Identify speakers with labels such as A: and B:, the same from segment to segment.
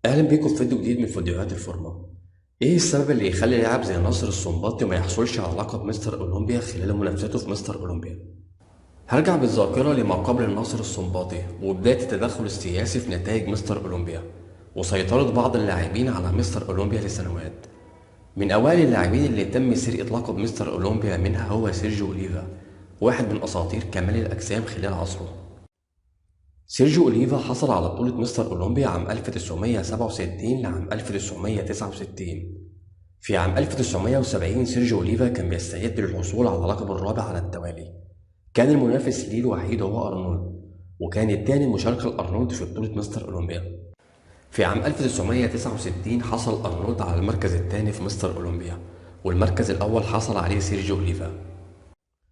A: اهلا بيكم في فيديو جديد من فيديوهات الفورمة. ايه السبب اللي يخلي لاعب زي ناصر السنباطي ما يحصلش على لقب مستر اولمبيا خلال منافسته في مستر اولمبيا؟ هرجع بالذاكرة لما قبل ناصر السنباطي وبداية التدخل السياسي في نتائج مستر اولمبيا وسيطرة بعض اللاعبين على مستر اولمبيا لسنوات. من اوائل اللاعبين اللي تم سرقه لقب مستر اولمبيا منها هو سيرجيو اوليفا، واحد من اساطير كمال الاجسام خلال عصره. سيرجيو أوليفا حصل على بطولة مستر أولمبيا عام 1967 لعام 1969. في عام 1970 سيرجيو أوليفا كان بيستعد للحصول على لقب الرابع على التوالي. كان المنافس ليه الوحيد هو أرنولد، وكان الثاني مشاركة لأرنولد في بطولة مستر أولمبيا. في عام 1969 حصل أرنولد على المركز الثاني في مستر أولمبيا، والمركز الأول حصل عليه سيرجيو أوليفا.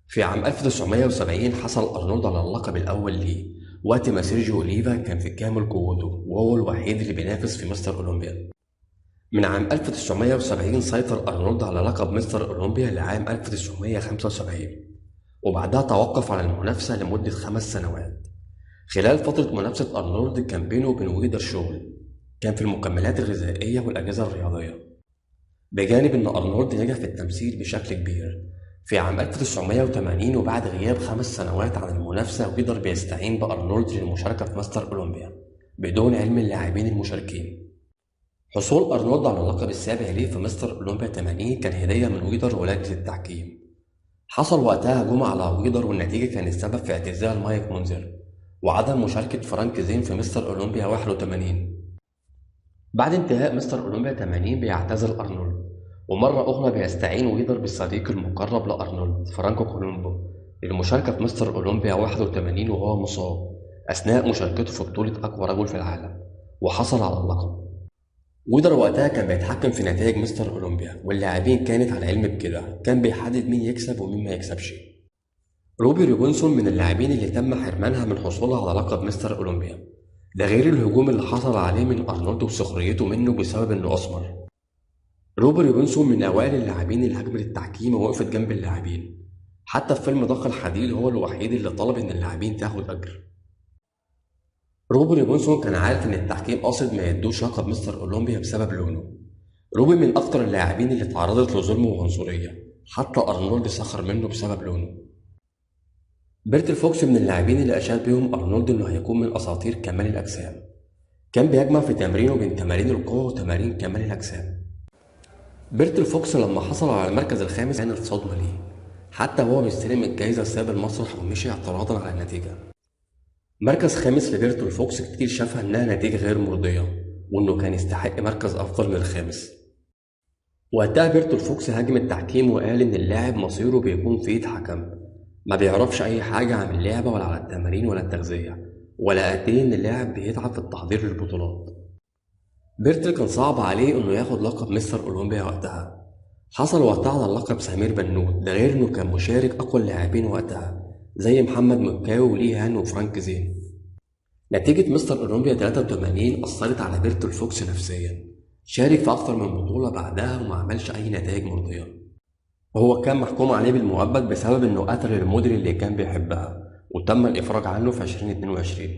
A: في عام 1970 حصل أرنولد على اللقب الأول ليه، وقت ما سيرجيو أوليفا كان في كامل قوته وهو الوحيد اللي بينافس في مستر أولمبيا. من عام 1970 سيطر أرنولد على لقب مستر أولمبيا لعام 1975، وبعدها توقف عن المنافسة لمدة 5 سنوات. خلال فترة منافسة أرنولد كان بينه وبين ويدر شغل، كان في المكملات الغذائية والأجهزة الرياضية، بجانب إن أرنولد نجح في التمثيل بشكل كبير. في عام 1980 وبعد غياب 5 سنوات عن المنافسة، ويدر بيستعين بأرنولد للمشاركة في مستر أولمبيا بدون علم اللاعبين المشاركين. حصول أرنولد على اللقب السابع ليه في مستر أولمبيا 80 كان هدية من ويدر ولجنة التحكيم. حصل وقتها هجوم على ويدر، والنتيجة كان السبب في اعتزال مايك مونزر وعدم مشاركة فرانك زين في مستر أولمبيا 81. بعد انتهاء مستر أولمبيا 80 بيعتزل أرنولد، ومرة أخرى بيستعين ويدر بالصديق المقرب لأرنولد فرانكو كولومبو للمشاركة في مستر أولمبيا 81 وهو مصاب أثناء مشاركته في بطولة أقوى رجل في العالم، وحصل على اللقب. ويدر وقتها كان بيتحكم في نتائج مستر أولمبيا، واللاعبين كانت على علم بكده، كان بيحدد مين يكسب ومين ما يكسبش. روبي روبنسون من اللاعبين اللي تم حرمانها من حصولها على لقب مستر أولمبيا، ده غير الهجوم اللي حصل عليه من أرنولد وسخريته منه بسبب إنه أسمر. روبي روبنسون من أوائل اللاعبين اللي هاجمت التحكيم ووقفت جنب اللاعبين، حتى في فيلم دق الحديد هو الوحيد اللي طلب إن اللاعبين تاخد أجر. روبي روبنسون كان عارف إن التحكيم قاصد ما يدوش لقب مستر أولمبيا بسبب لونه. روبي من أكتر اللاعبين اللي تعرضت لظلم وعنصرية، حتى أرنولد سخر منه بسبب لونه. بيرتل فوكس من اللاعبين اللي أشاد بيهم أرنولد إنه هيكون من أساطير كمال الأجسام، كان بيجمع في تمرينه بين تمارين القوة وتمارين كمال الأجسام. بيرتل فوكس لما حصل على المركز الخامس كانت صدمة ليه، حتى وهو بيستلم الجايزة ساب المسرح ومشي اعتراضا على النتيجة. مركز خامس لبيرتل فوكس كتير شافها إنها نتيجة غير مرضية، وإنه كان يستحق مركز أفضل من الخامس. وقتها بيرتل فوكس هاجم التحكيم وقال إن اللاعب مصيره بيكون في إيد حكم ما بيعرفش أي حاجة عن اللعبة ولا على التمارين ولا التغذية، ولا قد إيه إن اللاعب بيتعب في التحضير للبطولات. بيرتل كان صعب عليه إنه ياخد لقب مستر أولمبيا وقتها. حصل وقتها على لقب سمير بنوت، ده غير إنه كان مشارك أقوى اللاعبين وقتها زي محمد مكاوي وليهان وفرانك زين. نتيجة مستر أولمبيا 83 أثرت على بيرتل فوكس نفسيا، شارك في أكتر من بطولة بعدها وما عملش أي نتائج مرضية. وهو كان محكوم عليه بالمؤبد بسبب إنه قتل الموديل اللي كان بيحبها، وتم الإفراج عنه في 2022.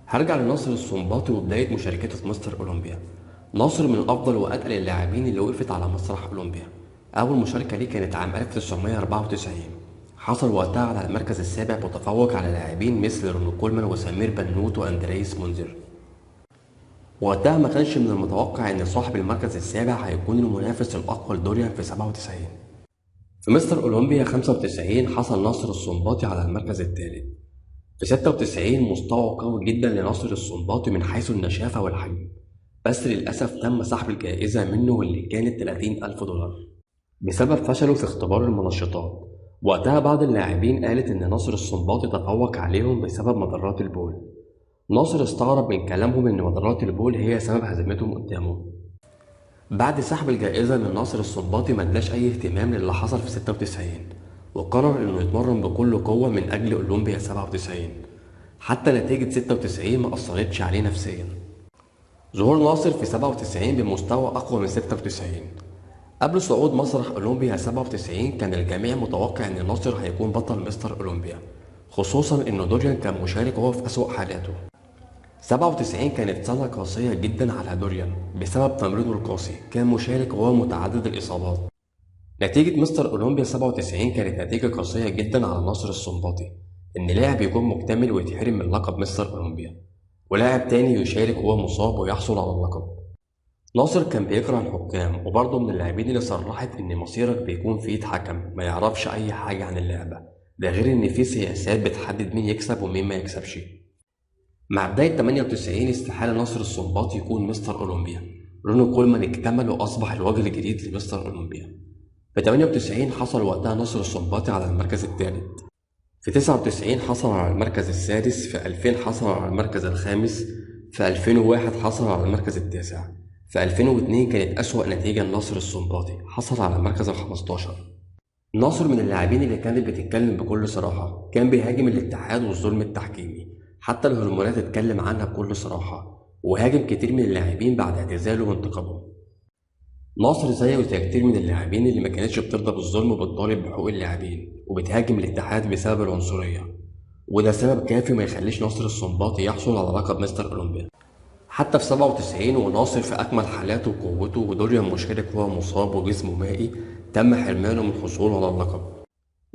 A: هرجع لناصر السنباطي وبداية مشاركته في مستر أولمبيا. ناصر من أفضل وأتقل اللاعبين اللي وقفت على مسرح أولمبيا. أول مشاركة ليه كانت عام 1994، حصل وقتها على المركز السابع بتفوق على لاعبين مثل رونو كولمان وسمير بنوت وأندريس منذر. وقتها ما كانش من المتوقع إن صاحب المركز السابع هيكون المنافس الأقوى لدوريان في 97. في مستر أولمبيا 95 حصل ناصر السنباطي على المركز الثالث. في 96 مستوى قوي جدا لناصر السنباطي من حيث النشافة والحجم، بس للأسف تم سحب الجائزة منه واللي كانت 30,000 دولار بسبب فشله في اختبار المنشطات. وقتها بعض اللاعبين قالت إن ناصر السنباطي تفوق عليهم بسبب مضرات البول. ناصر استغرب من كلامهم إن مضرات البول هي سبب هزيمتهم قدامه. بعد سحب الجائزة من ناصر السنباطي ما اداش أي اهتمام للي حصل في 96، وقرر إنه يتمرن بكل قوة من أجل أولمبيا 97. حتى نتيجة 96 ما أثرتش عليه نفسيا. ظهور ناصر في 97 بمستوى أقوى من 96. قبل صعود مسرح أولمبيا 97 كان الجميع متوقع إن ناصر هيكون بطل مستر أولمبيا، خصوصا إن دوريان كان مشارك وهو في أسوأ حالاته. 97 كانت سنة قاسية جدا على دوريان بسبب تمرينه القاسي، كان مشارك وهو متعدد الإصابات. نتيجة مستر أولمبيا 97 كانت نتيجة قاسية جدا على ناصر السنباطي، إن لاعب يكون مكتمل ويتحرم من لقب مستر أولمبيا، ولاعب تاني يشارك وهو مصاب ويحصل على اللقب. ناصر كان بيكره الحكام، وبرضه من اللاعبين اللي صرحت إن مصيرك بيكون في إيد حكم ما يعرفش أي حاجة عن اللعبة، ده غير إن في سياسات بتحدد مين يكسب ومين ما يكسبش. مع بداية 98 استحالة ناصر السنباطي يكون مستر أولمبيا، رونو كولمان اكتمل وأصبح الوجه الجديد لمستر أولمبيا. في 98 حصل وقتها ناصر السنباطي على المركز الثالث، في 99 حصل على المركز السادس، في 2000 حصل على المركز الخامس، في 2001 حصل على المركز التاسع، في 2002 كانت أسوأ نتيجة لناصر السنباطي، حصل على المركز ال15. ناصر من اللاعبين اللي كانت بتتكلم بكل صراحة، كان بيهاجم الاتحاد والظلم التحكيمي، حتى الهرمونات اتكلم عنها بكل صراحة، وهاجم كتير من اللاعبين بعد اعتزاله وانتقابه. ناصر زيه زي كتير من اللاعبين اللي ما كانتش بترضى بالظلم وبتطالب بحقوق اللاعبين وبتهاجم الاتحاد بسبب العنصرية، وده سبب كافي ما يخليش ناصر السنباطي يحصل على لقب مستر أولمبيا. حتى في 97 وناصر في أكمل حالاته وقوته ودوريان مشارك وهو مصاب وجسمه مائي، تم حرمانه من الحصول على اللقب،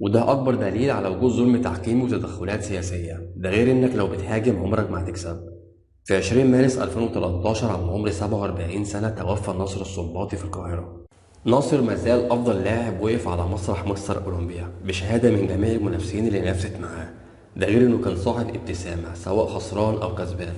A: وده أكبر دليل على وجود ظلم تحكيمي وتدخلات سياسية، ده غير إنك لو بتهاجم عمرك ما هتكسب. في 20 مارس 2013 عن عمر 47 سنة توفى ناصر السنباطي في القاهرة. ناصر مازال أفضل لاعب وقف على مسرح مستر أولمبيا بشهادة من جميع المنافسين اللي نافست معاه، ده غير إنه كان صاحب ابتسامة سواء خسران أو كسبان.